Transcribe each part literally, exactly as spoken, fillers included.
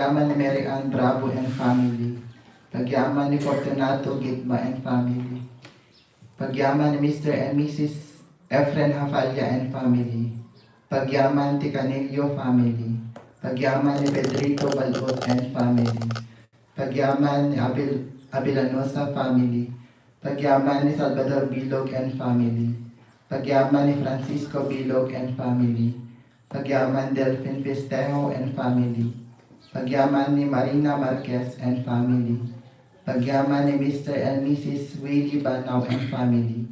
Pagyaman ni Mary Ann Bravo and family. Pagyaman ni Fortunato Gitba and family. Pagyaman ni Mister and Missus Efren Hafalla and family. Pagyaman ti Canillo family. Pagyaman ni Pedrito Balbot and family. Pagyaman ni Abil-, Abilanosa family. Pagyaman ni Salvador Bilog and family. Pagyaman ni Francisco Bilog and family. Pagyaman Delfin Festejo and family. Pagyaman ni Marina Marquez and family. Pagyaman ni Mister and Missus Willie Banao and family.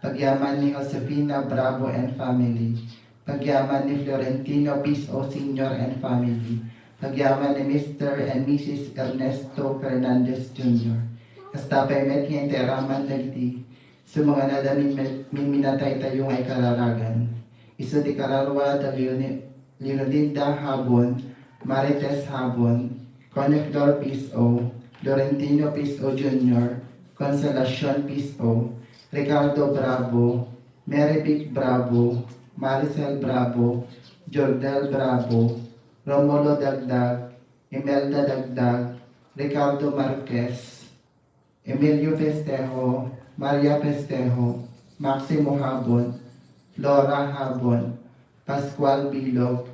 Pagyaman ni Josefina Bravo and family. Pagyaman ni Florentino Piso Senior and family. Pagyaman ni Mister and Missus Ernesto Fernandez Junior. Kasta pay met nga intay aramid dagiti sumanganada min-, minminataytayo nga ikararagan. Isu ti kararua da Leoni-, Leonilinda Habon, Marites Habon, Coneflor Piso, Florentino Piso Junior, Consolacion Piso, Ricardo Bravo, Mary Vic Bravo, Maricel Bravo, Jordel Bravo, Romulo Dagdag, Imelda Dagdag, Ricardo Marquez, Emilio Festejo, Maria Festejo, Maximo Habon, Flora Habon, Pascual Bilog,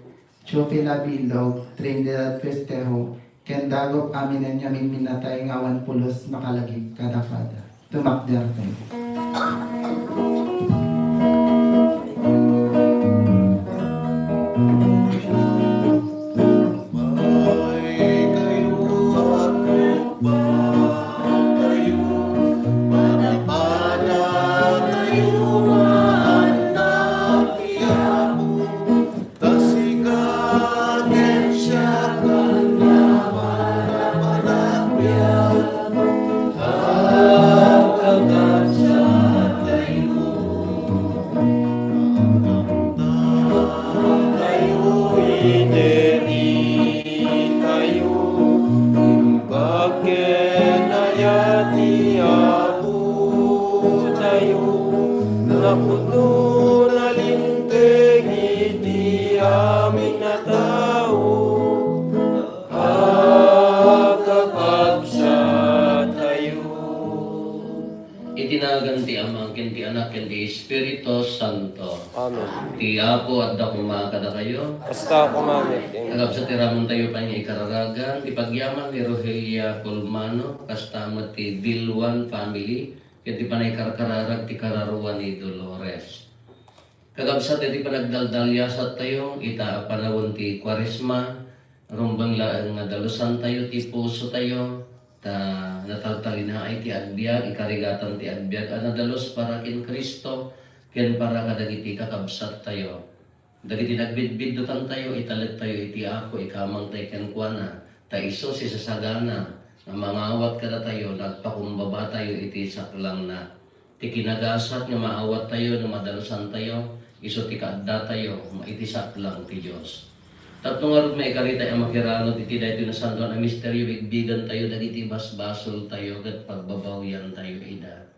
Chofila Bilog, Trinidad Festejo, ken dagop aminen nga minminatay nga awan pulos makalagip kadakuada. Tumakder tayo. Ta sika ken siak ania a panagbiag, agkakabsat tayo. Tayo, iteddi tayo, imbag ken aya ti Apo tayo, nga pudno nalinteg iti amin a tao. Agkakabsat tayo. Iti nagan ti Ama, ken ti Anak, ken ti Espiritu Santo. Amen. Ti Apo adda koma kadakayo. Kasta koma met. Kakabsat, iraman tayo pay nga ikararagan ti pagyaman ni Rogelia Colmano, kasta met ti Vilwan family, ken ti panangkarkararag ti kararua ni Dolores. Kakabsat, iti panagdaldaliasat tayo ita a panawen ti Kuaresma, rumbeng laeng nga dalusan tayo ti puso tayo, ta nataltalinaay ti agbiag, ikarigatan ti agbiag a nadalus para ken Cristo, ken para kadagiti kakabsat tayo. Dagiti nagbidbiddutan tayo, italek tayo iti Apo, ikamang tayo kenkuana, ta isu ti sasagana nga mangawat kadatayo, nagpakumbaba tayo iti saklangna. Ti kinagasat nga maawat tayo no madalusan tayo, isu ti kaadda tayo iti saklang ti Dios. Tapno ngarud, maikari tayo a makiranod iti daytoy nasantoan a misterio, bigbigan tayo dagiti basbasol tayo ket pagbabawian tayo ida.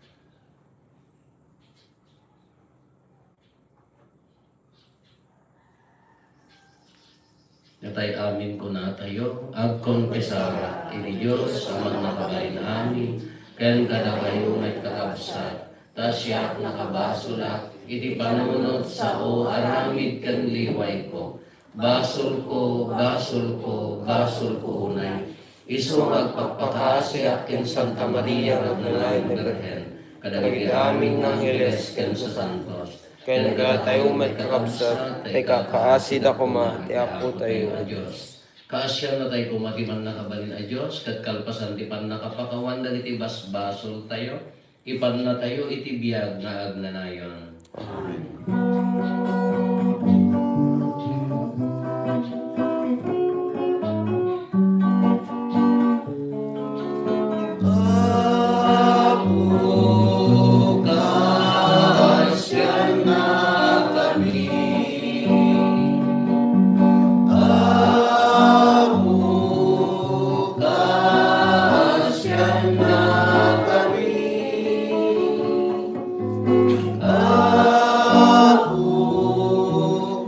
Natay amin kunatayo, agkonfesar iti Dios a mannakabalin amin, ken kadakayo met kakabsat, ta siak nakabasolak iti panunot, sao, aramid ken liwayko. Basolko, basolko, basolko unay. Isu nga agpakpakaasiak ken Santa Maria nga agnanayon nga Birhen, kadagiti amin nga angheles ken sasantos, ken kadatayo met kakabsat, ta ikakaasida koma ti Apotayo a Dios. Kaasianna tayo koma ti mannakabalin a Dios, ket kalpasan ti pannakapakawan dagiti basbasoltayo, ipannatayo iti biag nga agnanayon. Amen. Apo, kaasiannakami. Apo, kaasiannakami. Apo,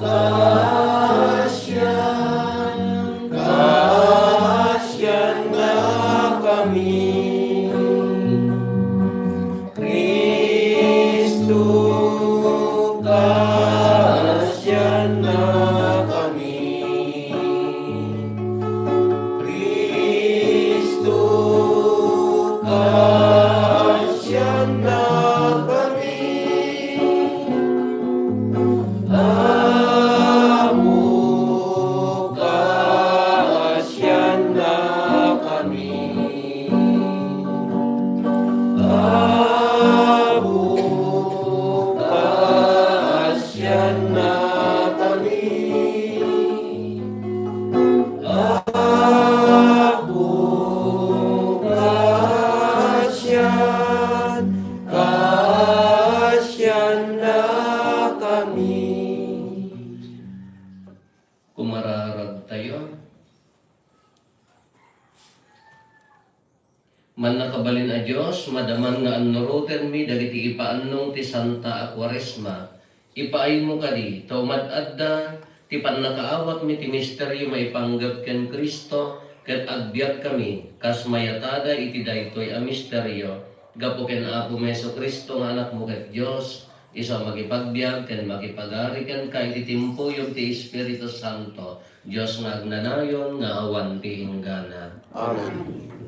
Mannakabalin a Dios, madaman nga annurotenmi dagiti ipaannong ti Santa a Kuaresma. Ipaaymo kadi ta umad-adda ti pannakaawatmi ti misterio maipanggep ken Cristo, ket agbiagkami kas mayatada iti daytoy a misterio. Gapu ken Apomi Jesu-Cristo nga Anakmo ket Dios, isu a makipagbiag ken makipagari kenka iti timpuyog ti Espiritu Santo, Dios nga agnanayon nga awan ti inggana. Amen.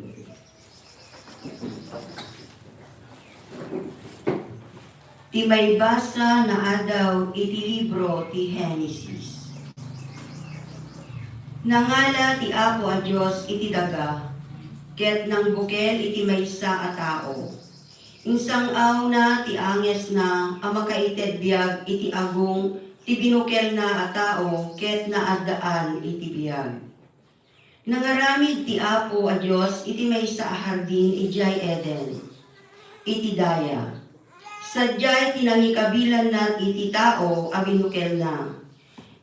Ti maibasa nga adaw iti libro ti Genesis. Nangala ti Apo a Dios iti daga, ket nangbukel iti maysa a tao. Insang-awna ti angesna a makaited biag iti agong ti binukelna a tao ket naaddaan iti biag. Nangaramid ti Apo a Dios iti maysa a hardin idiay Eden, iti daya. Sadiay ti nangikabilanna iti tao a binukelna.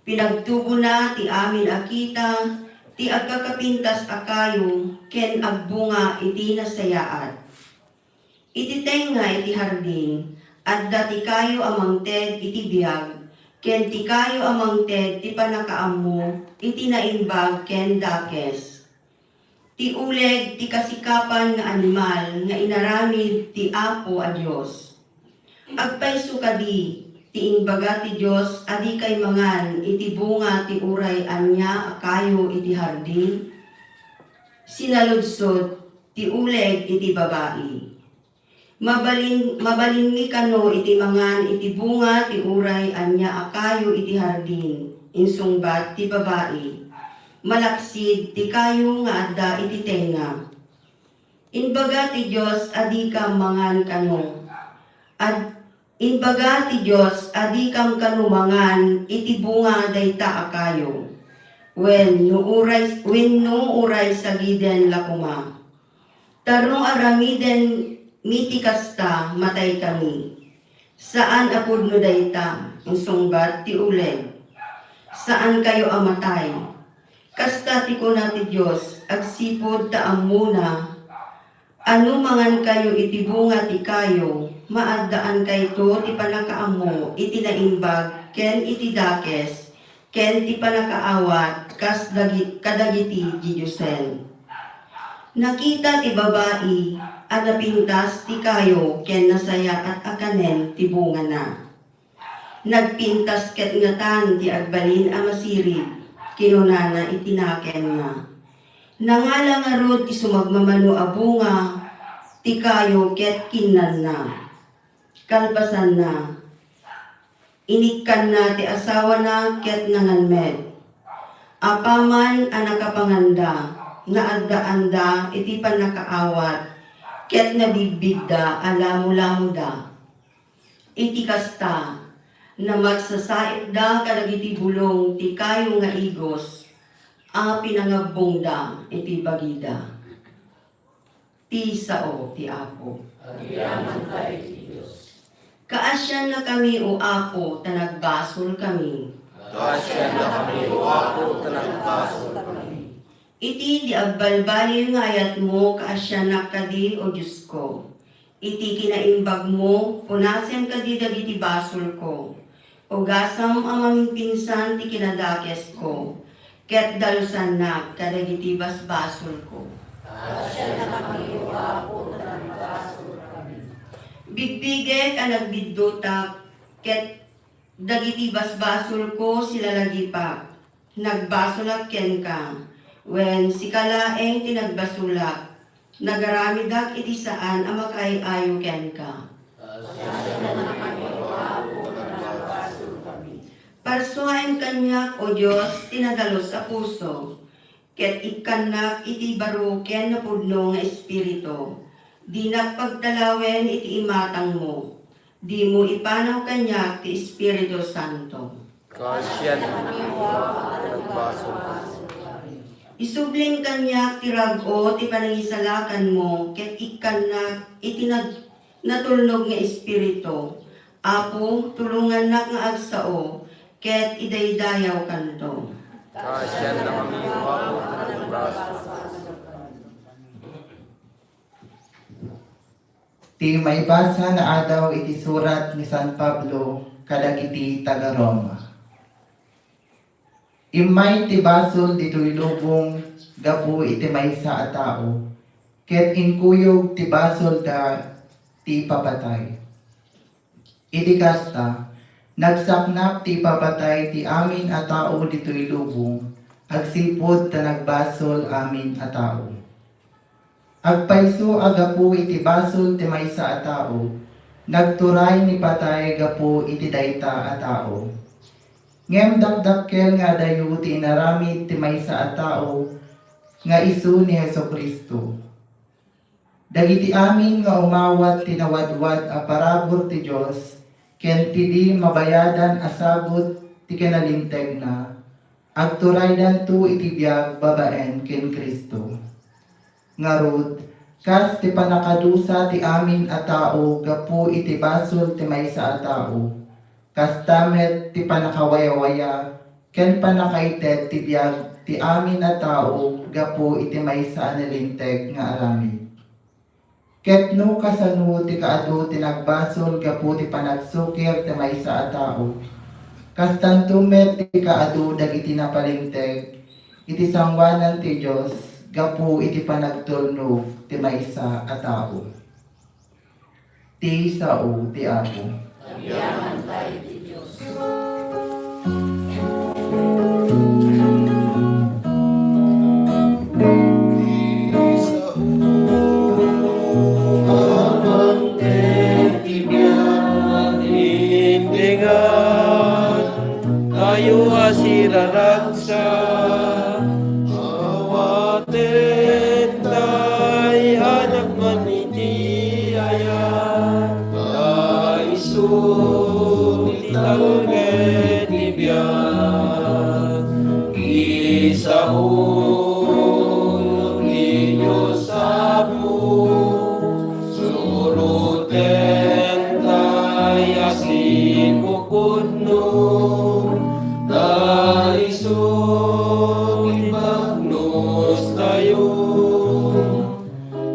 Pinagtubona ti amin a kita ti agkakapintas a kayo ken agbunga iti nasayaat. Iti tengnga iti hardin, adda ti kayo a mangted iti biag, ken ti kayo a mangted ti pannakaammo iti naimbag ken dakes. Ti uleg ti kasikapan nga animal nga inaramid ti Apo a Dios. Agpayso kadi ti imbaga ti Dios a dikay mangan iti bunga ti uray ania a kayo iti hardin? Sinaludsod ti uleg iti babai. Mabalin, mabalinmi kano iti mangan iti bunga ti uray ania a kayo iti hardin, insungbat ti babai. Malaksid ti kayo nga adda iti tengnga. Imbaga ti Dios a dikam mangan kano. Ad, imbaga ti Dios a dikam kano mangan iti bunga dayta a kayo. Wen no uray, wen no uray sagiden la koma. Ta no aramiden mi ti kasta, mataykami. Saan a pudno dayta, insungbat ti uleg. Saankayo a matay. Kasta ti kuna ti Dios, agsipud ta ammona a no mangankayo iti bunga ti kayo, maaddaankayo ti pannakaammo iti naimbag ken iti dakes, ken ti pannakaawat kas dagi-, kadagiti didiosen. Nakita ti babai a napintas ti kayo ken nasayaat a kanen ti bungana. Nagpintas ket ngatan ti agbalin a masirib, kinunana iti nakenna. Nangala ngarud ti sumagmamano a bunga ti kayo ket kinnanna. Kalpasanna, inikkanna ti asawana ket nangan met. Apaman a nakapanganda, naaddaanda iti pannakaawat ket nabigbigda a lamolamoda. Iti kasta, namagsasaitda kadagiti bulong ti kayo nga igos a pinangabbongda iti bagida. Ti sao ti Apo. Agyamankami iti Dios. Kaasiannakami, O Apo, ta nagbasolkami. Kaasiannakami, O Apo, ta nagbasolkami. Iti di agbalbaliw nga ayatmo, kaasiannak kadi, O Diosko. Iti kinaimbagmo, punasem kadi dagiti basolko. Ugasam a mamingpinsan ti kinadakesko, ket dalusannak kadagiti basbasolko. Kaasiannakami, O Apo, ta nagbasolkami. Bigbigek a nagbiddutak, ket dagiti basbasolko silalagipak. Nagbasolak kenka, wen sika laeng ti nagbasolak. Nagaramidak iti saan a makaay-ayo kenka. Parsuaem kaniak, O Dios, ti nadalus a puso, ket ikkannak iti baro ken napudno nga espiritu. Dinak pagtalawen iti imatangmo. Dimo ipanaw kaniak ti Espiritu Santo. Kaasian. Isublim kaniak ti rag-o ti panangisalakanmo, ket ikkannak iti nag-, natulnog nga espiritu. Apo, tulongannak nga agsao, ket idaydayawkanto. Kaasian, Apo, ta nagbasolkami. Ti maibasa nga adaw iti surat ni San Pablo kadagiti taga-Roma. Immay ti basol ditoy lubong gapu iti maysa a tao, ket inkuyog ti basolda ti ipapatay. Iti kasta, nagsaknap ti ipapatay ti amin a tao ditoy lubong, agsipud ta nagbasol amin a tao. Agpayso a gapu iti basol ti maysa a tao, nagturay ni patay gapu iti dayta a tao. Ngem dakdakkel nga adayo ti inaramid ti maysa a tao nga isu ni Jesu-Cristo. Dagiti amin nga umawat ti nawadwad a parabur ti Dios ken ti di mabayadan a sagut ti kinalintegna, agturaydanto iti biag babaen ken Cristo. Ngarud, kas ti pannakadusa ti amin a tao gapu iti basol ti maysa a tao, kasta met ti pannakawayawaya ken pannakaited ti biag ti amin a tao gapu iti maysa a nalinteg nga aramid. Ket no kasano ti kaadu ti nagbasol gapu ti panagsukir ti maysa a tao, kastanto met ti kaadu dagiti napalinteg iti sangoanan ti Dios gapu iti panagtulnog ti maysa a tao. Ti sao ti Apo. Agyamankay ti Dios. Tayo a siraragsa, awaten tay anak man iti ayat, ta isu ti talged ti biag. Isao ti Dios Apo, suroten tay a sipupudno, ta isu ti bagnos tayo.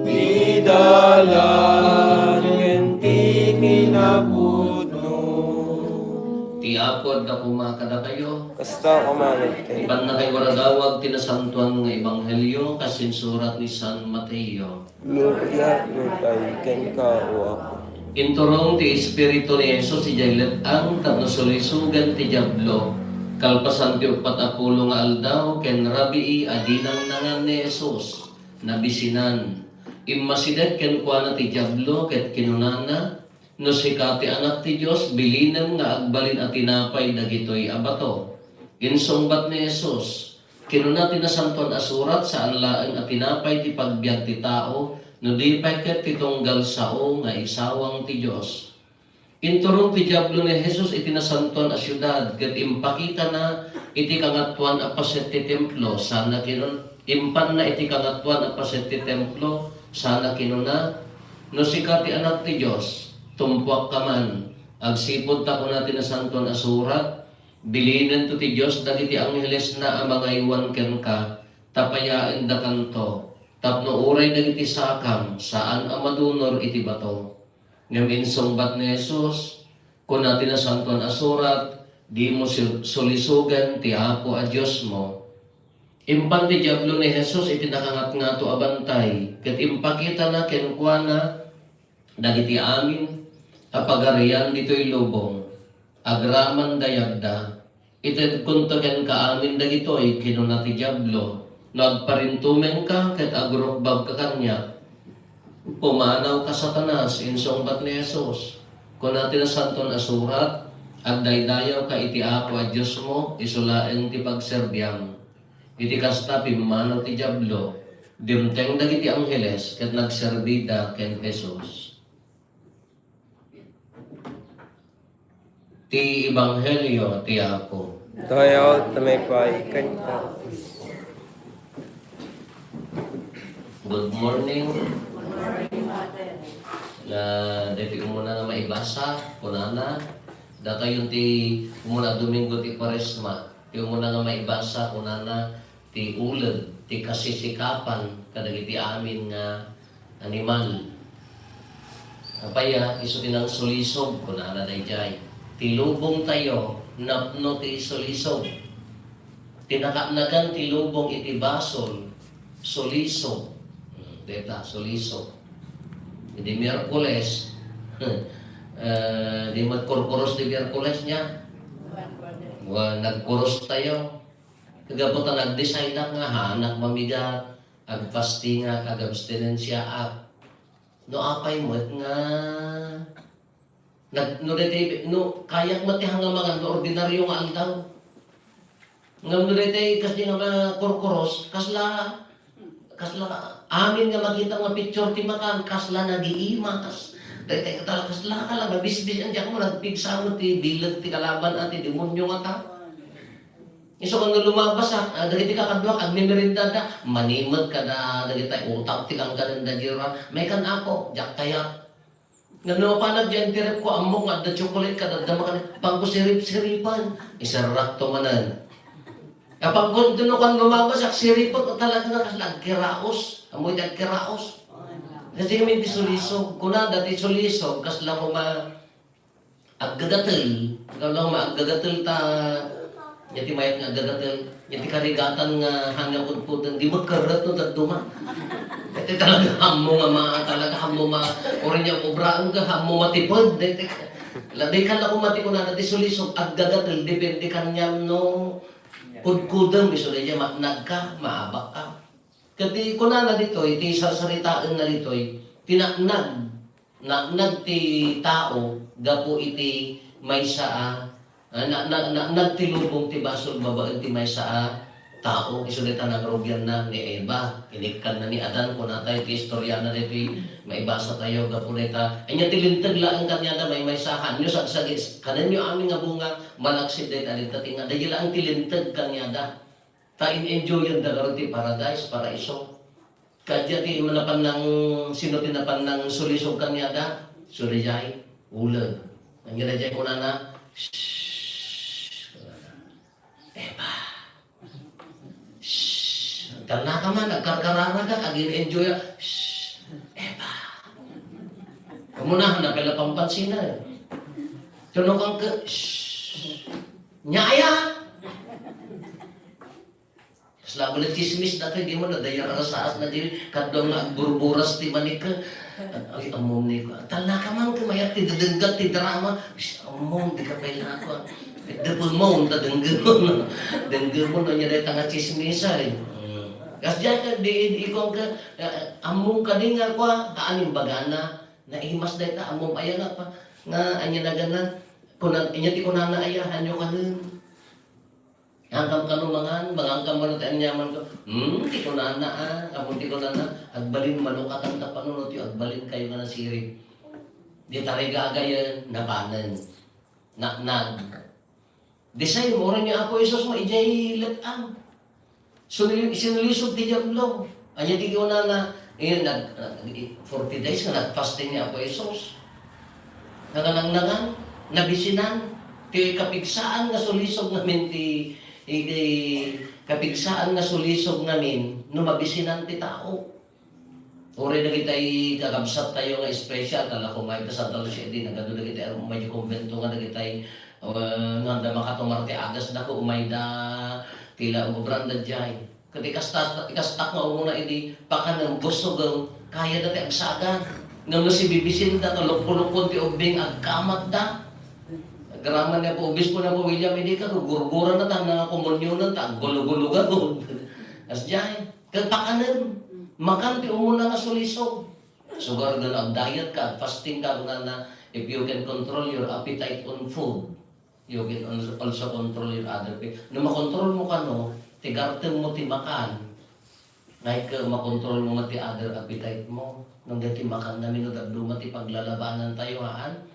Ti dalan ken ti kinapudno. Ti Apo adda koma kadakayo. Kasta koma met kenka. Ibannakayo a dawaten ti nasantoan nga ebanghelio kas insurat ni San Mateo. Gloria nupay kenka, O Apo. Inturong ti Espiritu ni Jesus idiay let-ang tapno sulisogen ti Diablo. Kalpasan ti uppat a pulo nga aldaw ken rabii a dinangnangan ni Jesus. Nabisinan. Immasideg kenkuana ti Diablo ket kinunana, "No sika ti Anak ti Dios, bilinem nga agbalin a tinapay dagitoy a bato." Insungbat ni Jesus, "Kinuna ti Nasantoan a Surat, 'Saan laeng a tinapay ti pagbiag ti tao, no di pay ket ti tunggal sao nga isawang ti Dios.'" Inturong ti Diablo ni Jesus iti nasantoan a siudad ket impakitana iti kangatoan a paset ti templo, sana kinun-, impanna iti kangatoan a paset ti templo, sana kinuna, "No sika ti Anak ti Dios, tumpuakka man, agsipud ta kuna ti Nasantoan a Surat, 'Bilinento ti Dios dagiti anghelesna a mangaywan kenka, tapayaendakanto, tapno uray dagiti sakam, saan a madunor iti bato.'" Ngem insungbat ni Jesus, "Kuna ti Nasantoan a Surat, 'Dimo sul-, sulisogen ti Apo a Diosmo.'" Impan ti Diablo ni Jesus iti nakangatngato a bantay, ket impakitana kenkuana dagiti amin a pagarian ditoy lubong. Agraman dayagda. "Itedkonto kenka amin dagitoy," kinuna ti Diablo, "no agparintumengka ket agrukbabka kaniak." "Pumanawka, Satanas," insungbat ni Jesus. Kuna ti Nasantoan a Surat, "Agdaydayawka iti Apo a Diosmo, isu laeng ti pagserbiam." Iti kasta, pimmanaw ti Diablo, dimteng dagiti angheles ket nagserbida ken Jesus. Ti Ebanghelio ti Apo. Dayawet a maipaay kenka. Good morning. Na, daytoy umuna nga maibasa, kunana, datayon ti umuna a Domingo ti Kuaresma. Ti umuna nga maibasa, kunana, ti uled ti kasisikapan kadagiti amin nga animal. Apay a, isu ti nangsulisog, kunana daydiay. Ti lubongtayo, napno ti sulisog. Ti nakaatnagan ti lubong iti basol, sulisog. Hmm, deta, sulisog. Idi Miyerkules, eh, di met kurkuros ti Miyerkules nia. Wa, nagkuros tayo. Kagapu ta nag-decide ak nga haanak mamigat, agfastingak, agabstinensiaak. No apay met nga nag-, no daytoy, no kayak met ti hangamangan no ordinaryo nga aldaw. Ngem no daytoy kasdi nga makurkuros, kasla, kasla amin nga makita nga picture ti makan, kasla nagiimas. Daytoy talaga kasla, kala mabisbis, diak mo nagpigsa met ti bileg ti kalaban a ti demonio ngata. Isu nga no lumabas, ah, ah, dagiti kakaduak, agmemerendada, manimed kada dagiti utak ti kankanenda, Jera. Maikan, Apo, diak kayat. Ngem no mapanak diay interrupko, ammok nga adda chocolate, kada adda makan, pangko sirip-siripan. Iserrakto manen. Apangko, no kan lumabas, agsiripek, talaga nga kasla agkiraos. Ammo iti agkiraos. Kasi kami ti sulisog. Kunada ti sulisog, kasla koma Aggagatel, ikaw lang maaggagatel ta, nya ti mayat nga aggagatel, nya ti karigatan nga hanga kudkuden, di magkarret no dadduma. Iti talaga hammo nga ma-, talaga hammo ma-, uray nya ubraen ka, hammo matiped. Iti, la, di ka la kumati kunana, ti sulisog, aggagatel, depende kaniam no kudkudem, isu daydiay, matnag ka, maabak ka. Ket ti kunana ditoy, ti sarsaritaenna ditoy, ti naknag, naknag ti tao gapu iti maysa a, ah, na-, na-, naknag ti lubong ti basol babaen ti maysa a tao. Isu dayta nangrugianna ni Eva, inikkanna ni Adan, kunatayo ti istoriana daytoy maibasa tayo gapu dayta. Ania ti linteg laeng kaniada, maymaysa, hanyo sagsagi, kanenyo amin nga bunga, malaksid dayta, dayta ti nga, daydi laeng ti linteg kaniada. Ta in-enjoyenda ngarud ti paradise, paraiso. Kadia ti napan nang, sino ti napan nang sulisog kaniada? Isu daydiay, uleg. Ania daydiay kunana, "Shh!" Eva. "Shh!" Tannaka man, agkarkararagak, agin-enjoy, "Shh! Eva!" Kamuna, napela pampansinan. Tuno kang ke, "Shh!" Nya aya? Kasla mo na chismis datoy, di mo nadayar a saas na di, kadua nga agburburas ti manik. Ay, ammom ni ko. Tala ka man, kumayat ti dadenggat ti drama. Shh, ammom, di ka pay lako. Depon mo, unta denggem mo, no? Denggem mo, no, nya dayta nga chismisa, eh. Hmm. Kas diay ka, di, di, ikon ka, eh, ammom ka di nga, kwa, haan imbagana. Naimas dayta, ammom aya nga pa, nga, anya nagana, kuna, inya ti kunana aya, hanyo kanen. Angkam kano mangan, mangankam man ti aniaman ko. Hmm, ti kunana, ah. Ammom ti kunana, agbalin malukatan ta panunot yo, agbalin kayo nga nasirib. Di tarigagayen, napanen. Naknag. Di say, mura ni Apo Jesus, ma, idiay let-am. Sumili-, sinulisog ti Diablo. Anya ti kunana, eh, nag-, nag-, forty days nga nag-fasting ni Apo Jesus. Nanganangnangan, nabisinan, ti kapigsaan nga sulisog ngamin ti, ti, ti kapigsaan nga sulisog ngamin, no mabisinan ti tao. Uray dagitay kakabsat tayo nga special, tala ko may kasal tayo siya, di nagado dagitay, may kumbento nga dagitay, uh, nga da makatumar ti agas da ko, umay da, tila ubranda jay. Ket ikasta-, ikastak nga umuna idi pakanem, busogem, kayada ti agsagad. Ngem no sibibisinda, kalukkolukon ti ubbing, agkamatda. Agraman ni Apo Obispo ni Apo William, idi ka gurgurana ta nga komunyonan ta aggulugulugan. Asdiay, ket pakanem, makan ti umuna nga sulisog. Sugarda no agdiet ka, agfasting ka, kunana, if you can control your appetite on food, you can al-, also control your other pi-, no makontrol mo kano, ti gartem mo ti makan, ngay ka makontrol mo met ti other appetite mo. Nung dati makan na minut at duma ti paglalabanan tayo, haan?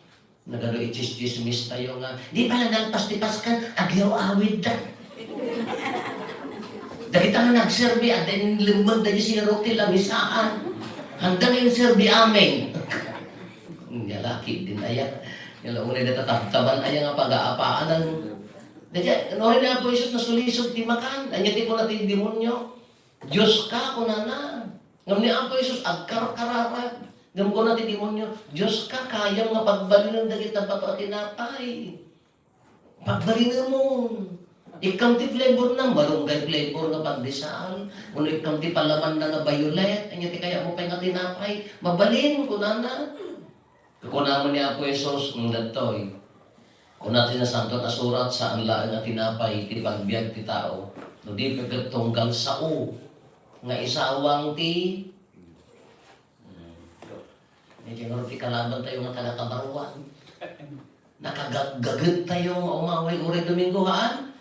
Nagado ichismis tayo nga, "Di pala nagpas ti Paskan, agyaw-awid da." Dagita nga nagserbi, adda inlemmeng da di sirok ti lamisaan. Handa nga inserbi amin. Nya laki din aya. Nya la, unay da tatabtaban aya nga pagaapaanan. Dagiti, no, ni Apo Jesus, nasulisog ti makan. Anya ti kuna ti demonio? "Dios ka," kunana. Ngem ni Apo Jesus, agkarkararag. Ngem kuna ti demonio, "Dios ka, kayam nga pagbalinen dagiti bato a tinapay. Pagbalinenmon. Ikkam ti flavor na, malunggay flavor nga pandesal. Wenno ikkam ti palaman na nga violet. Ania ti kayatmo pay nga tinapay? Mabalin," kunana. Kuna man ni Apo Jesus, "Mm, dagitoy." Kuna ti Nasantoan a Surat, "Saan laeng a tinapay ti pagbiag ti tao, no di pay ket tunggal sao nga isawang ti," hmm, medyo nga ti kalaban tayo nga taga-Cabarruan. Nakagaggaget tayo nga umaway uray Domingo, haan?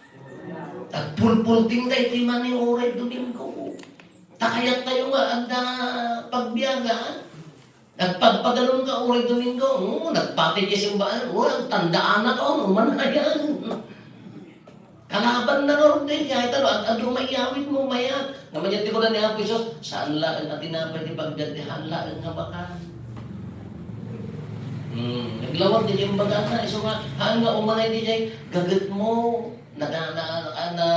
Nagpulpulting tayo ti mani uray Domingo. Ta kayat tayo nga adda pagbiagan. Nagpadpadalon ka uray Domingo, oo, nagpati ti simbahan, oo, nagtandaanak, oo, umanayan. Kalaban na nga rod daydiay, ta no, ad-adu maiyawidmo, mayat. Nga mayat ti kuna ni Apo Jesus, "Saan laeng a tinapay ti pagbiag ti haan laeng nga makan." Hmm, naglawag daydiay imbagana, isu nga, haan nga umanay daydiay, gagetmo, nada-, na, na,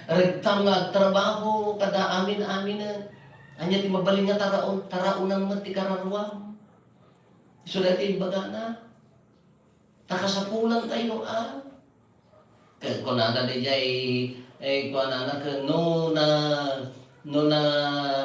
regtam nga agtrabaho, kada amin-aminen. Ania ti mabalin nga taraon, taraonan met ti kararuam. Isu daytoy imbagana. Ta kasapulan tayo, a. Ket kunana daydiay, eh, kunana ket no na, no na,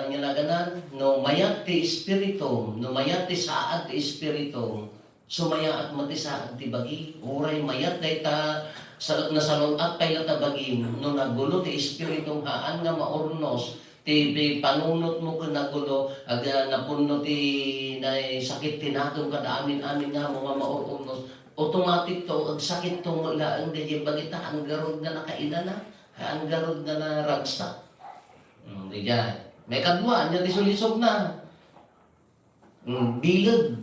ania naganan, no mayat ti espiritum, no mayat ti saad ti espiritum, sumayaat met ti saad ti bagi. Uray mayat dayta, sa-, nasalun-at pay la ta bagim, no nagulo ti espiritum, haan nga maurnos, ti, ti panunotmo ken nagulo, aga napunno ti naisakit ti nakem kada amin-amin nga amo nga maururnos, automatic to, agsakit to met laeng daydiay bagi ta haan garud nga nakainana, haan garud nga naragsak. Hmm, daydiay. Maikadua, ania ti sulisog na? Hmm, bileg.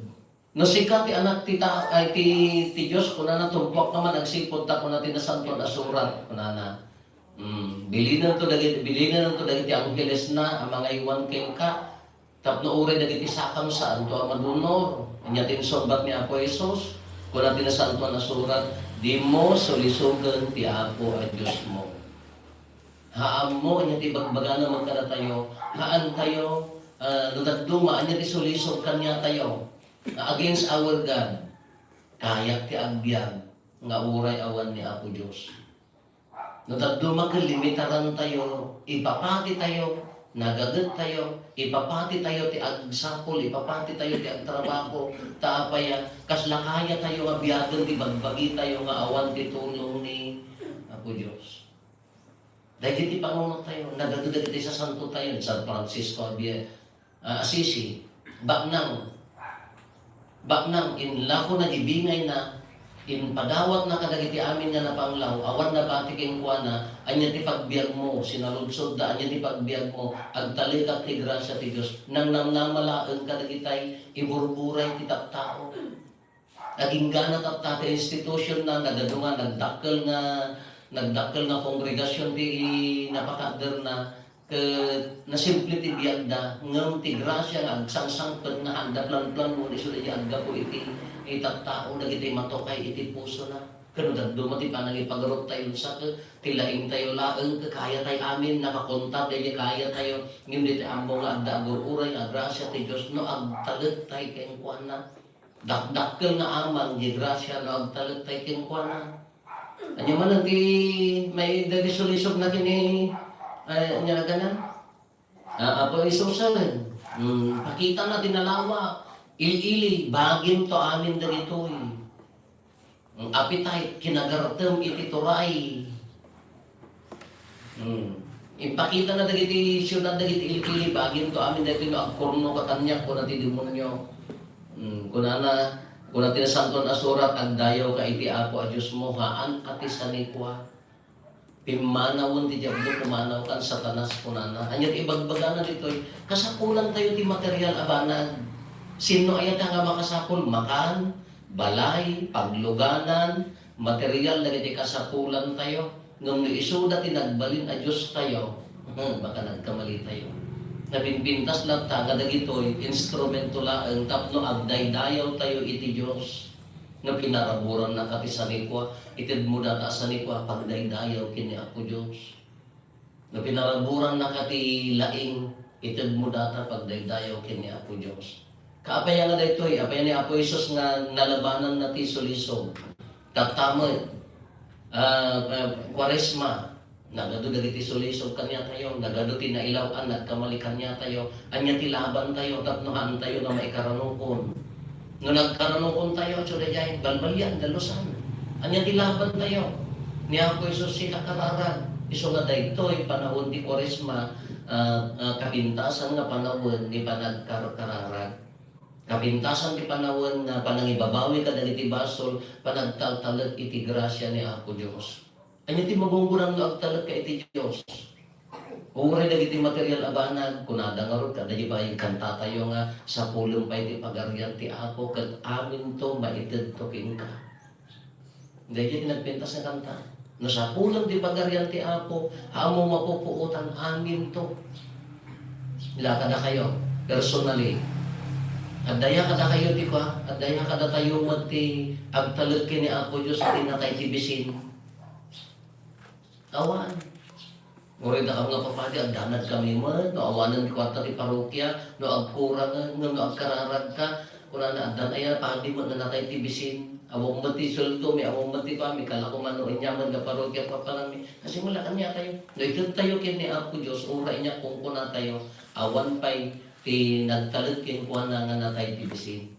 No sika ti Anak ti ta-, ay, ti, ti Dios, kunana, tumpuak ka man agsipud ta, kuna ti Nasantoan a Surat, kunana. Hmm, bilinento dagiti, bilinento dagiti anghelesna a mangaywan kenka, tapno uray dagiti sakam saanto a madunor. Ania ti insungbat ni Apo Jesus? Kuna ti Nasantoan a Surat, "Dimo sulisogen ti Apo a Diosmo." Haanmo, ania ti ibagbagana met kadatayo? Haantayo, ah, no dadduma, ania ti sulisog kaniatayo? Nga against our God, kayak ti agbiag nga uray awan ni Apo Dios. No dadduma ket limitarantayo, ipapatitayo, nagagettayo, ipapatitayo ti agsapul, ipapatitayo ti agtrabaho, ta apay a, kasla kayatayo nga biagen ti bagbagitayo nga awan ti tulong ni Apo Dios. Dagiti panunot tayo, nagadu dagiti sasanto tayo, ni San Francisco Javier, ah, Assisi, baknang, baknang, inlako na di bingay na, impadawat na kadagiti amin nga napanglaw, awan nabati kenkuana, ania ti pagbiagmo, sinaludsodda, ania ti pagbiagmo, agtalekak ti grasia ti Dios, nangnamnama laeng kadagitay iburburay ti tattao. Naginggana tatta ti institution na, nagadu nga, nagdakkel nga, nagdakkel nga kongregasyon ti napakaadderna, ket nasimple ti biagda, ngem ti grasia nga agsangsangpet nga haanda planplanuon isu daydi aggapu iti, iti tattao, dagiti matukay iti pusona. Ket no dadduma ti panangipagaruptayo, sa ket ti laingtayo laeng, ket kayatay amin, nakakontar daydi kayatayo, ngem daydi ammo nga adda agur-uray nga grasia ti Dios no agtalektay kenkuana. Dakdakkel nga aman diay grasia no agtalektay kenkuana. Ania manen ti may dagisulisog na kini, eh, ania nagana? Ah, Apo Jesus, eh. Hmm, pakita na ti nalawa. Il-ili, bagim to amin dagitoy. Hmm, appetite, kinagartem iti turay. Hmm. Impakita na dagiti siudad dagiti ili-ili, "Bagim to amin daytoy no agkurno ka kaniak," kuna ti demonio. Hmm. Kunana, kuna ti Nasantoan a Surat, "Agdayawka iti Apo a Diosmo, haan a ti sanikua." Pimmanawen ti Diablo, pumanawkan, Satanas, kunana. Ania ti ibagbagana ditoy? Kasapulantayo ti material a banag. Sinno aya ta nga makasapul? Makan, balay, pagluganan, material dagiti kasapulantayo. Ngem no isuda ti nagbalin a Diostayo, hmm, baka nagkamalitayo. Napimpintas latta nga dagitoy instrumento laeng tapno agdaydayawtayo iti Dios. No pinaraburannaka ti sanikua, itedmo data a sanikua, pagdaydayaw ken ni Apo Dios. No pinaraburannaka ti laing, itedmo data pagdaydayaw ken ni Apo Dios. Apay nga daytoy? Apay ni Apo Jesus nga nalabananna ti sulisog? Tatta met, ah, ah, Kuaresma, nagadu dagiti sulisog kaniatayo, nagadu ti nailaw-an, nagkamali kaniatayo. Ania ti labantayo tapno haantayo nga maikaranukon? No nagkaranukontayo, isu daydiay, balbalian, dalusan. Ania ti labantayo? Ni Apo Jesus ti akararag. Isu nga daytoy panawen ti Kuaresma, ah, ah, kapintasan nga panawen ni panagkarkararag. Kapintasan ti panawen nga panangibabawi kadagiti basol, panagtaltalek iti grasia ni Apo Dios. Ania ti magunggurang no agtalekka iti Dios? Uray dagiti material a banag, kunada ngarud, kada di ba, kantatayo nga, "Sapulem pay ti Pagarian ti Apo, ket aminto maitedto kenka." Daydiay ti nagpintas nga kanta. "No sapulem ti Pagarian ti Apo, ammo mapupuotan aminto." Ila kadakayo, personally. Addaya kadakayo ti kua, addaya kadatayo met ti agtalek ken ni Apo Dios iti natay ti bisin. Awan. Uray dakam nga papadi, agdanagkami met, no awanen kuarta ti parokia, no agkurangen, ngem no agkararagka, kunana, "Addan aya padi met nga natay ti bisin, awan met ti sueldomi, awan met ti pami, kala ko man no ania met nga parokia papananmi." Kasi wala kaniatayo. No itedtayo ken ni Apo Dios, uray ania kunkunatayo, awan pay ti nagtalek kenkuana nga natay ti bisin.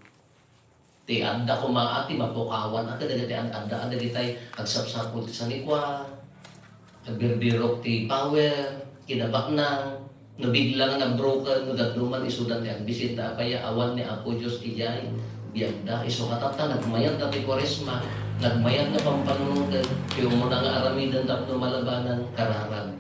Ti adda koma a ti mapukawan a kadagiti ad-, adda a dagitay agsapsapul ti sanikua, agbirbirok ti power, kinabaknang, no bigla nga nag-broken, no dadduma isudan ti agbisita, apay a awan ni Apo Dios idiay biagda. Isu nga tatta, nagmayat nga ti Kuaresma, nagmayat nga pampanunoten, ti umuna nga aramiden tapno malabanan, kararag.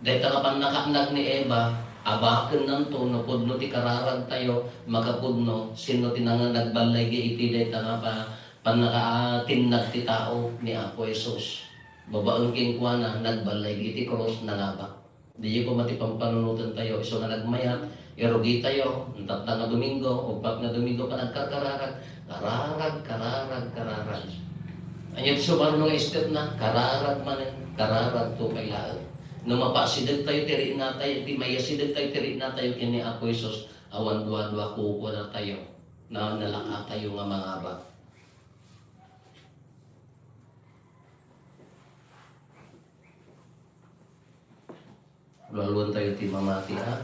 Dayta nga pannakaannag ni Eva, abakennanto no pudno ti kararagtayo, makapudno, sino ti nang-, nagballaygi iti dayta nga pa-, pannakaatinnag ti tao ni Apo Jesus. Babaen kenkuana, nagballaygi iti krus, nangabak. Diay koma ti pampanunotentayo, isu nga nagmayat, irugitayo, tatta nga Domingo, uppat nga Domingo, panagkarkararag, kararag, kararag, kararag. Ania ti sumarno nga stepna? Kararag manen, kararag to pay laeng. No mapasidegtayo ti rinatayo, ti maiyasidegtayo ti rinatayo ken ni Apo Jesus, awan duadua kukuanatayo, na nalakatayo nga mangabak. Lalo-laloentayo ti mamati a.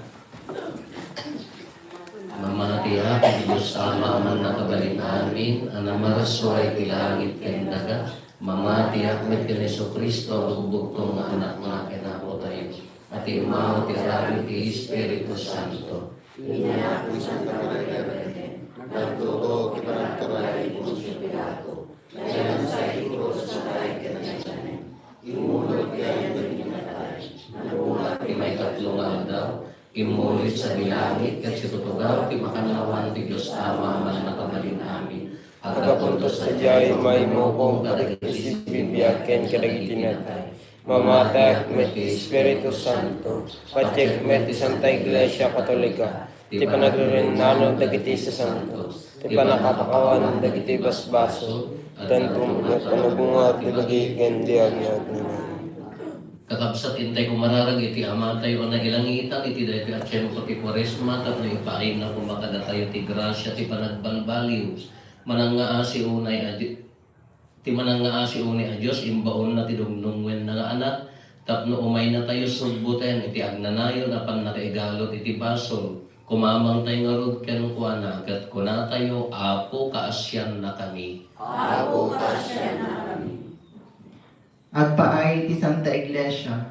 Mamati a, ti Dios Ama a mannakabalin amin, a namarsuay ti langit ken daga. Mamati a met ken Jesu-Cristo a bugbugtong nga Anakna ken Apotayo, a ti immao ti aramid ti Espiritu Santo. Inyakon Santa Maria Birhen, nagtutuok ti panagturayan ni Poncio Pilato, nayalansa iti krus, natay ken nayannen. Immulod ti ayan dagiti natay, nagbulag ti maikatlo nga aldaw, immulit sadi langit, ket situtugaw ti makannawan ti Dios Ama a mannakabalin amin. Aggapunto sadiay, maimmukong kadagiti bibiag ken kadagiti natay. Mamatek met ti Espiritu Santo, patiek met ti Santa Iglesia Katolika, ti panagririnanan dagiti sasanto, ti pannakapakawan dagiti basbasol, tanto met a nabunga ti bagi ken di agnagnanayon. Kakabsat, intay kumararag iti Amatayo a nailangitan iti daytoy a tiempo ti Kuaresma tapno ipaayna koma kadatayo ti grasia ti panagbalbaliw, manangngaasi unay a di-, Ti manangngaasi unay a Dios, imbaonna ti dungdungngoenna nga Anak, tapno umaynatayo subboten iti agnanayon a pannakaigalud iti basol. Kumamangtay ngarud kenkuana, ket kunatayo, "Apo, kaasiannakami." Apo, kaasiannakami. Agpaay ti Santa Iglesia,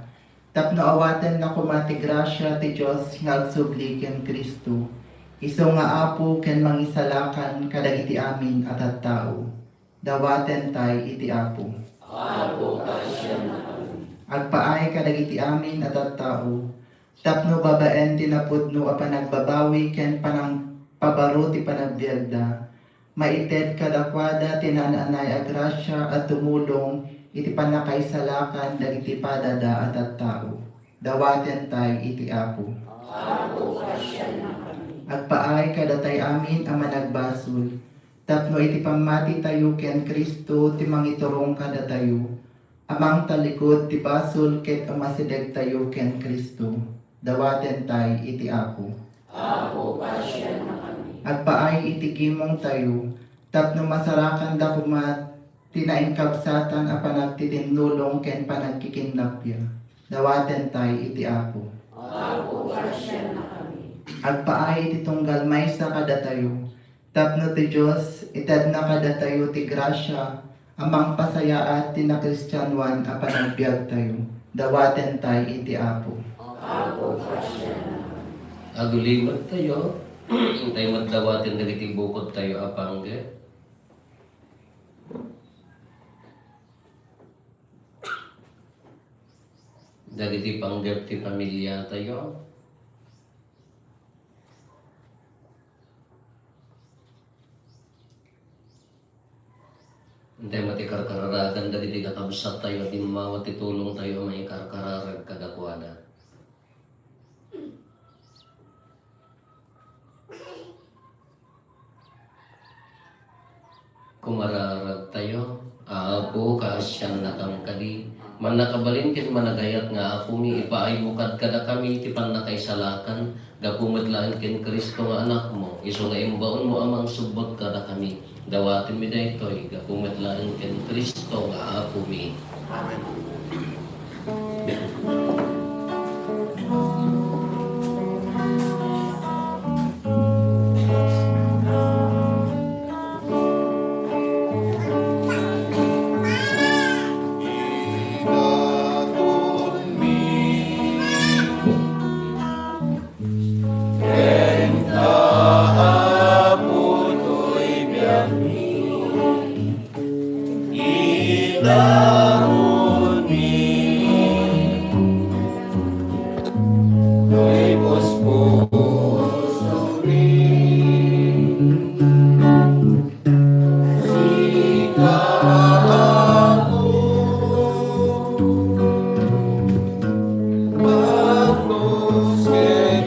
tapno awatenna koma ti grasia ti Dios nga agsubli ken Cristo, isu nga Apo ken Mangisalakan kadagiti amin a tattao. Dawatentay iti Apo. Apo, kaasiannakami. Agpaay kadagiti amin a tattao, tapno babaen ti napudno a panagbabawi ken panangpabaro ti panagbiagda, maited kadakuada ti naan-anay a grasia a tumulong iti pannakaisalakan dagiti padada a tattao. Dawatentay iti Apo. Apo, kaasiannakami. Agpaay kadatay amin a managbasol, tapno iti pammatitayo ken Cristo ti mangiturong kadatayo, a mangtallikud ti basol ket umasidegtayo ken Cristo. Dawatentay iti Apo. Apo, kaasiannakami. Agpaay iti gimongtayo, tapno masarakanda koma ti nainkabsatan a panagtitinnulong ken panagkikinnappia. Dawatentay iti Apo. Apo, grasianakami. Agpaay iti tunggal maysa kadatayo, tapno ti Dios itedna kadatayo ti grasia a mangpasayaat ti nakristianoan a panagbiagtayo. Dawatentay iti Apo. Apo, grasianakami. Agulimettayo, intay met dawaten dagiti bukodtayo a panggep. Dagiti panggep ti pamiliatayo. Intay met ti karkararagan dagiti kakabsattayo a dimmawa ti tulongtayo a maikarkararag kadakuada. Kumararagtayo, Apo, kaasiannakam kadi. Mannakabalin ken managayat nga Apomi, ipaaymo kad-, kadakami ti pannakaisalakan, gapu met laeng ken Cristo nga Anakmo, isu nga imbaonmo a mangsubbot kadakami. Dawatenmi daytoy, gapu met laeng ken Cristo nga Apomi. Amen. Idaronmi toy puspusomi. Sika, Apo, pagpusken.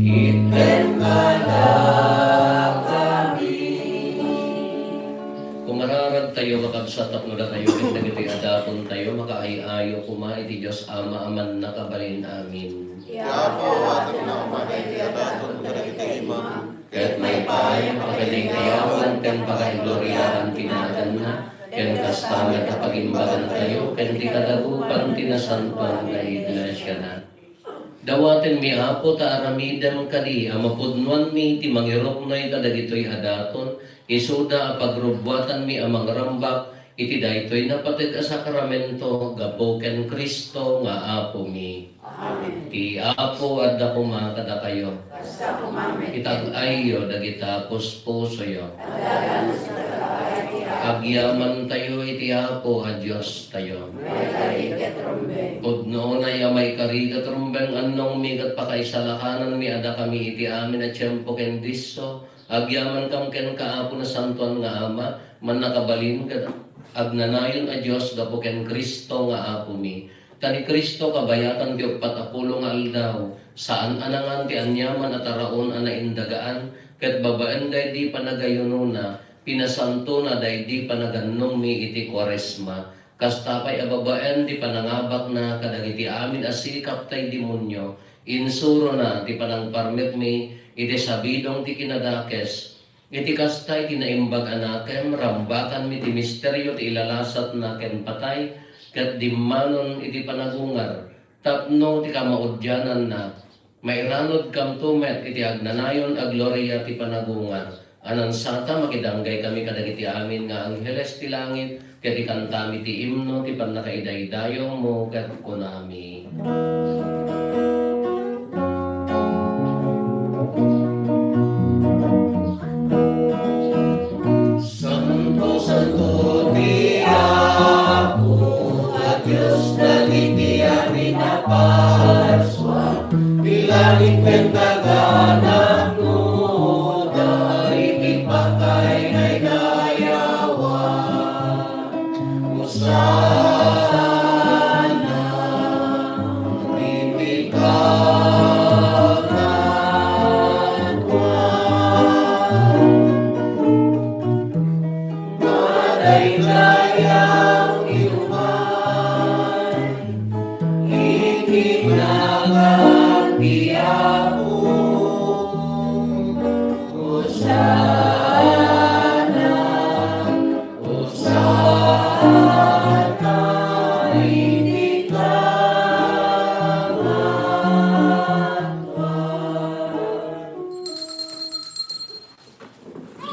Item kadakami. Kumararagtayo, kakabsat, tapno datayo ken dagiti adatontayo makaay-ayo koma iti Dios Ama a mannakabalin amin. Ti Apo, atekna koma dagiti adaton kadagiti imam, ket maipaay a pakaiyawan ken pakaigloriaan ti naganna, ken kasta met a pagimbagantayo ken ti kadagupan ti nasantoan nga iglesiana. Dawatenmi, Apo, ta aramidem kadi a mapudnoanmi ti mangiruknoy kadagitoy a daton, isuda a pagrubbuatanmi a mangrambak iti daytoy napateg a sakramento gapu ken Cristo nga Apomi. Amen. Ti Apo adda koma kadakayo. Kasta koma met. Itag-ayyo dagita puspusoyo. Agyamantayo iti Apo a Diostayo. Maikari ket rumbeng. Pudno unay a maikari ket rumbeng, annongmi ket pakaisalakananmi a dakami iti amin a tiempo ken disso, agyamankam kenka, Apo Nasantoan nga Ama, mannakabalin ket agnanayon a Dios gapu ken Cristo nga Apomi. Ta ni Cristo kabayatan ti uppat a pulo nga aldaw, saan a nangan ti aniaman a taraon a naindagaan, ket babaen daydi panagayunona, pinasantona daydi panagannongmi iti Kuaresma. Kasta pay a babaen ti panangabakna kadagiti amin a sikap tay demonio, insurona ti panangparmekmi iti sabidong ti kinadakes. Iti kasta, iti Naimbag a Nakem, rambakanmi ti misterio ti ilalasatna ken patay, ket dimmanon iti panagungar, tapno ti kamaudiananna, Mairanudkamto met iti agnanayon a gloria ti panagungar. Anan sata, makidanggay kami kadagiti amin nga angheles ti langit, ket ikantami ti imno ti pannakaidaydayawmo, ket kunami. Santo, santo ti Apo a Dios dagiti amin a Pasua. Ti langit ken daga napnoda iti pakaydaydayawan. Hosanna iti pangatoan. Madaydayaw ti umay iti nagan ti Apo. Hosanna, Hosanna iti pangatoan.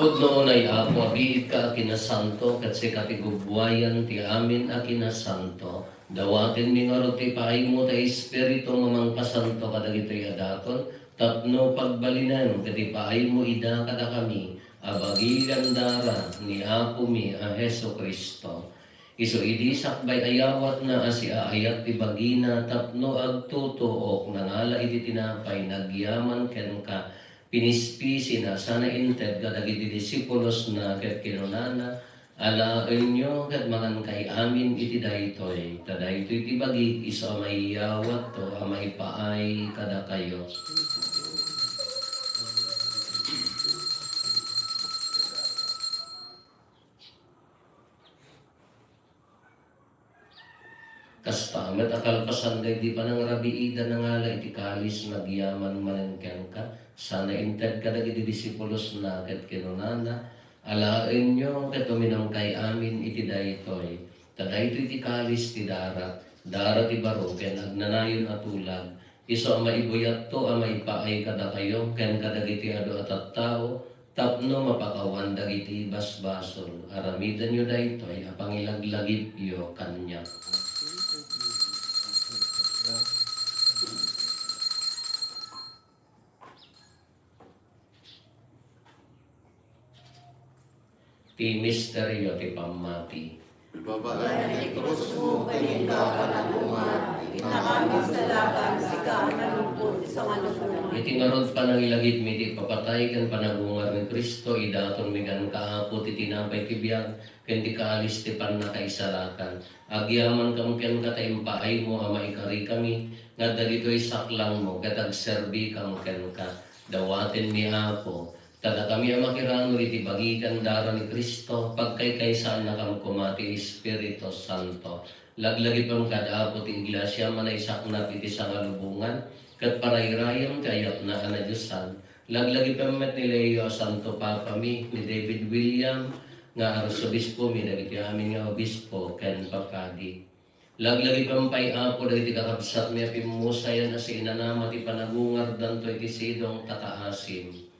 Pudno unay, Apo, a biigka a kinasanto, ket sika ti gubbuayan ti amin a kinasanto. Dawatenmi ngarud ti ipaaymo ti Espiritu nga mangpasanto kadagitoy a daton, tapno pagbalinen ket ipaaymo ida kadakami a bagi ken dara ni Apomi a Jesu-Cristo. Isu idi sakbay a yawatna a siaayat ti bagina tapno agtutuok, nangala iti tinapay, nagyaman kenka, pinispisina, sana inted kadagiti disipulosna, ket kinunana, "Alaenyo ket mangankay amin iti daytoy, ta daytoy ti bagik isu a maiyawatto a maipaay kadakayo." Kasta met a kalpasan daydi panangrabiida, nangala iti kalis, nagyaman manen kenka, sana inted kadagiti disipulosna, ket kinunana, "Alaenyo ket uminumkay amin iti daytoy, ta daytoy ti kalis ti darak, dara ti baro ken agnanayon a tulag, isu a maibuyatto a maipaay kadakayo ken kadagiti adu a tattao, tapno mapakawan dagiti basbasol. Aramidenyo daytoy a pangilaglagipyo kaniak." Ti misterio ti pammati. Ibabayan ti krusmo ken inka a panagungar, innak amin sadakan, sika a nalungpot, sangano. Iti ngarud, panangilagipmi ti ipapatay ken panagungar ni Cristo, idatonmi kenka, Apo, ti tinapay ti biag ken ti kalis ti pannakaisalakan. Agyamankam kenka ta impaaymo a maikarikami nga dagitoy saklangmo ket agserbikam kenka. Dawatenmi, Apo, ta dakami a makiranod iti bagi ken dara ni Cristo, pagkaykaysaannakam koma ti Espiritu Santo. Laglagipem kad, Apo, ti Iglesia a naisaknap iti sangalubongan, ket parayrayem ti ayatna a nadiosan. Laglagipem met ni Leo a Santo Papami, ni David William nga Arsobispomi, dagiti amin nga obispo ken papadi. Laglagipem pay, Apo, dagiti kakabsatmi a pimmusayan a siinanama ti panagungardanto iti sidong ta kaasim.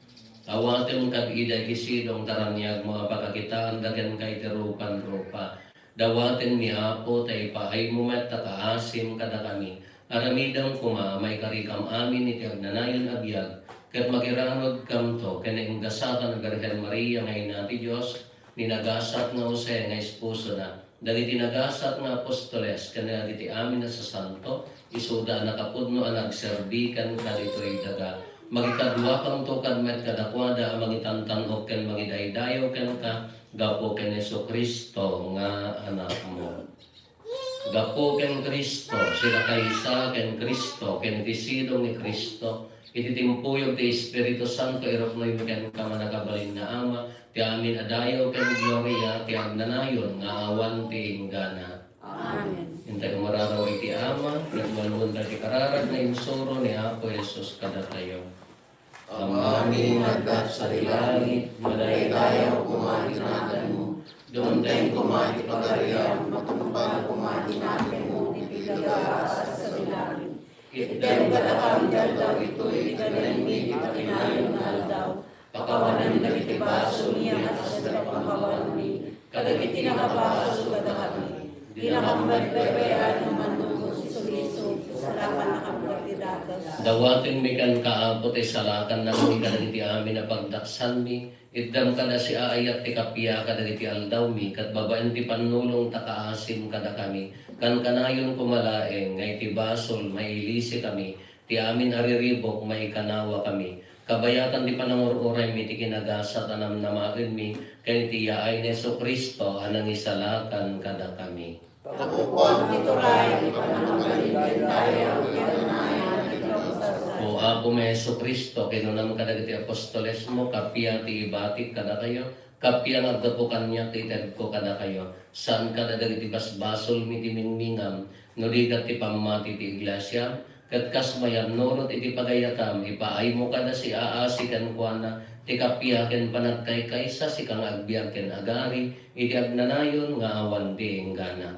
Awatem kad ida iti sidong ta raniagmo a pakakitaanda kenka iti rupan rupa. Dawatenmi, Apo, ta ipaaymo met ta kaasim kadakami. Aramidem koma a maikarikam amin iti agnanayon a biag, ket makiranudkamto ken ni Ingasatan a Birhen Maria nga Ina ti Dios, ni nagasat nga Jose nga esposona, dagiti nagasat nga apostoles, ken dagiti amin a sasanto, isuda a nakapudno a nagserbi kenka ditoy daga. Makikaduakanto kad met kadakuada a mangitantan-ok ken mangidaydayaw kenka gapu ken Jesu-Cristo nga Anakmo. Gapu ken Cristo, sinakaysa ken Cristo, ken iti sidong ni Cristo, iti timpuyog ti Espiritu Santo, iruknoymi kenka, manakabalin nga Ama, ti amin a dayaw ken gloria ti agnanayon nga awan ti inggana. Amen. Intay umararaw iti Ama, ket malmunda ti kararag nga insuro ni Apo Jesus kadatayo. Amami nga adda sadi langit, madaydayaw koma ti naganmo. Dumteng koma ti pagariam, matungpal koma ti napinmo iti daga a kas sadi langit. Itdem kadakami ti aldaw ito Pagbaybayan no mannubos ti sulisog, salakannakami ti dakes. Dawatenmi kenka, Apo, ti salakannakami kadagiti amin a pagdaksanmi. Itdam kada siaayat ti kappia kadagiti aldawmi, ket babaen ti pannulong ta kaasim kadakami. Kankanayon koma laeng nga iti basol, mailisikami, ti amin a riribuk, maikanawakami. Kabayatan ti panangur-uraymi ti kinagasat a namnamaenmi, ken iti yaay ni Jesu-Cristo a nangisalakan kadakami. Tapno ti turay ti pannakabalin ken dayag ken nayan ti kabsatmo. O Apo mi Jesu-Cristo, kinunam kadagiti apostolesmo, kappia ti ibatik kadakayo, kappia nga aggapu kaniak ti itedko kadakayo. Saan kadagiti basbasolmi ti mingmingam, no di ket ti pammati ti iglesia, ket kas mayannurot iti pagayatam, ipaaymo kada siaasi kenkuana ti kappia ken panagkaykaysa, sika nga agbiag ken agari iti agnanayon nga awan ti inggana.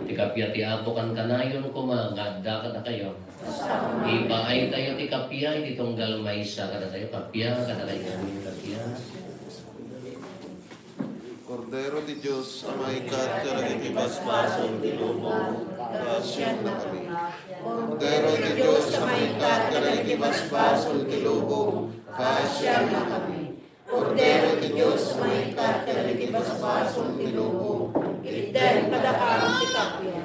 Ti kappia ti Apo kankanayon koma nga adda kadakayo. Ipaaytayo ti kappia iti tunggal maysa kadatayo. Kappia kadakayo. Kappia. Kordero ti Dios a maikkat kadagiti basbasol ti lubong, paasiannakami. Kordero ti Dios a maikkat kadagiti basbasol ti lubong, paasiannakami. Kordero ti Dios a maikkat kadagiti basbasol ti lubong, itdem kadakami ti kappia.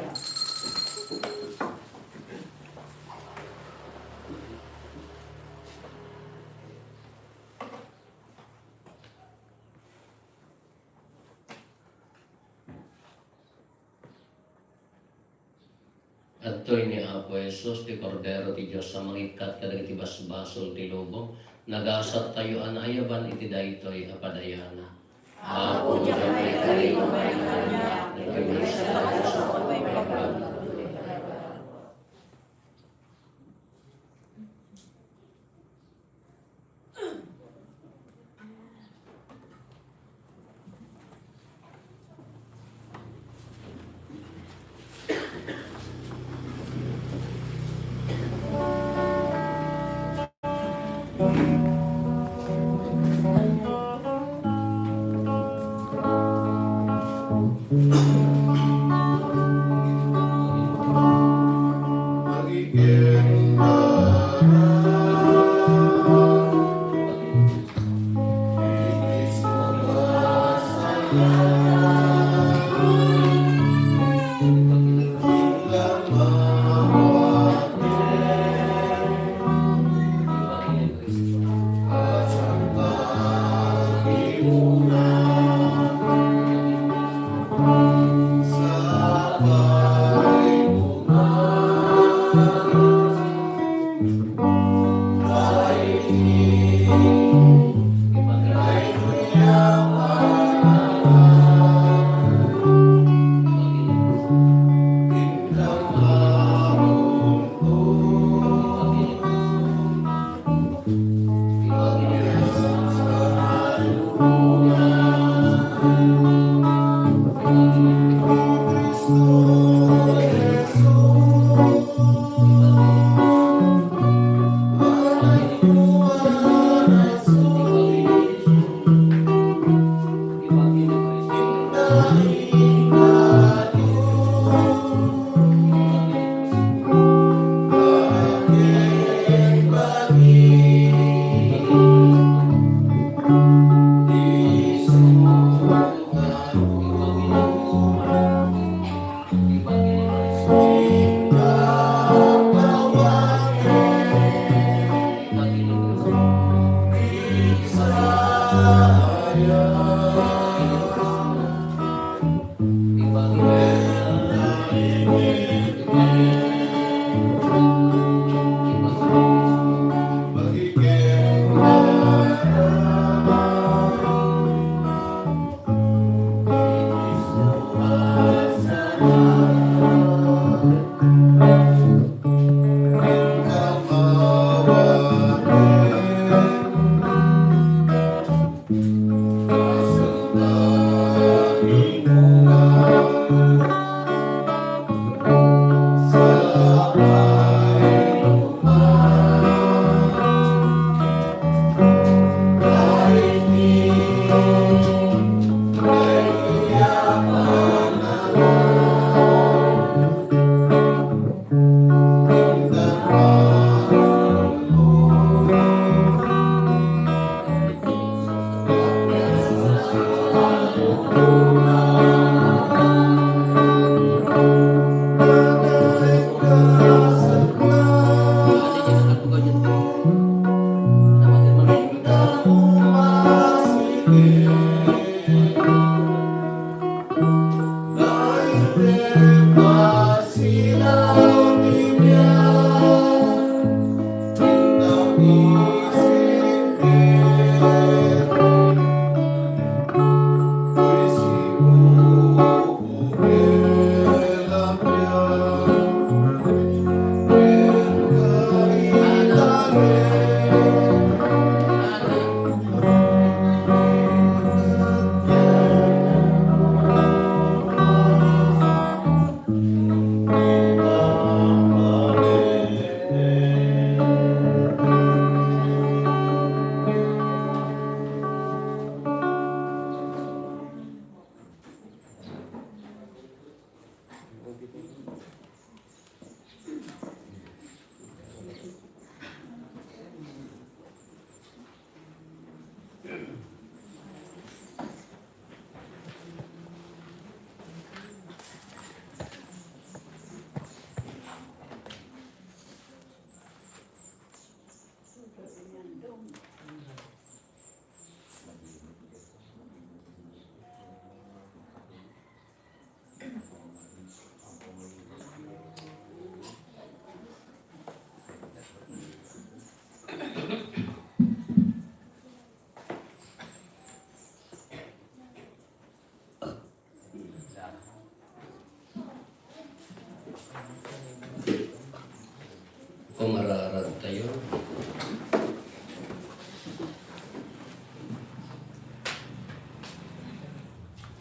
Adtoy ni Apo Jesus, ti Kordero ti Dios a mangikkat kadagiti basbasol ti lubong. Nagasattayo a naayaban iti daytoy a padayana. Apo, diak maikari no maikkannak, dagiti basbasol ti lubong.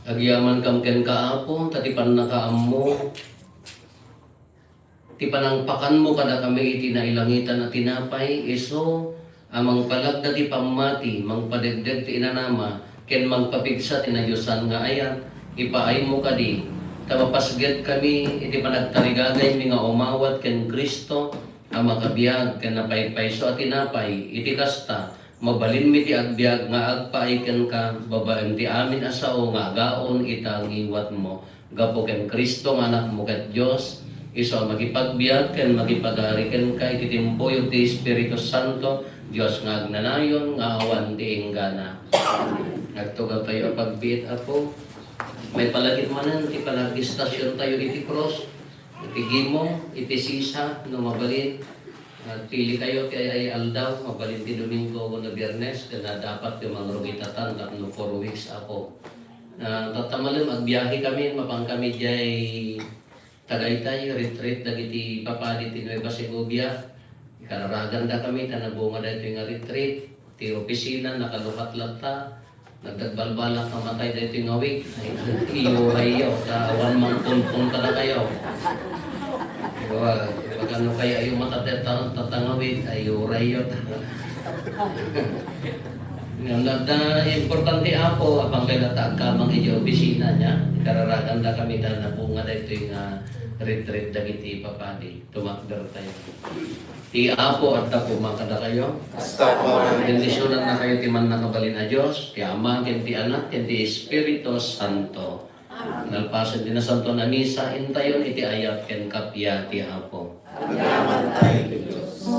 Agyamankam kenka, Apo, ta ti pannakaammo, ti panangpakanmo kadakami iti nailangitan a tinapay, isu a mangpalagda ti pammati, mangpadegdeg ti inanama, ken mangpapigsa ti nadiosan nga ayat, ipaaymo kadi, ta mapasgedkami iti panagtarigagaymi nga umawat ken Cristo a makabiag ken napaypayso a tinapay. Iti kasta, mabalinmi ti agbiag nga agpaay kenka babaen ti amin a sao nga agaon ita ngiwatmo. Gapu ken Cristo nga Anakmo ket Dios, isu a makipagbiag ken makipagari kenka iti timpuyog ti Espiritu Santo, Dios nga agnanayon nga awan ti inggana. Agtugawtayo a pagbiit, Apo. Maipalagip manen ti panag-istasiontayo iti krus, iti gimong, iti sisa, no mabalin. Agpilikayo ti ay-ay aldaw, mabalin ti Domingo wenno Biernes, ken dapat ti mangrugitatan tapno four weeks, Apo. Ah, tatta malem, agbiahekami, mapankami diay Tagaytay, retreat dagiti papadi ti Nueva Segovia. Ikararagandakami ta nabunga daytoy nga retreat. Ti opisina, nakalukat latta. Nagdagbalbalak nga matay daytoy nga week. Ay, iyurayyo, ta awan mangpunpun kadakayo. Diba? Pagano kay ayo matay ta, ta, ta nga week, ay, iyurayyo. Ngem adda importante, Apo, apay kay latta agkamang idiay opisina niya. Ikararagandakami ta nabunga daytoy nga retreat dagiti papadi. Tumakdertayo. Ti Apo adda koma kadakayo. Kasta koma. Bendisionannakayo ti Mannakabalin a Dios, ti Ama, ken ti Anak, ken ti Espiritu Santo. Amen. Nalpasen ti Nasantoan a Misa, intayon iti ayat ken kappia ti Apo. Agyamantayo iti Dios.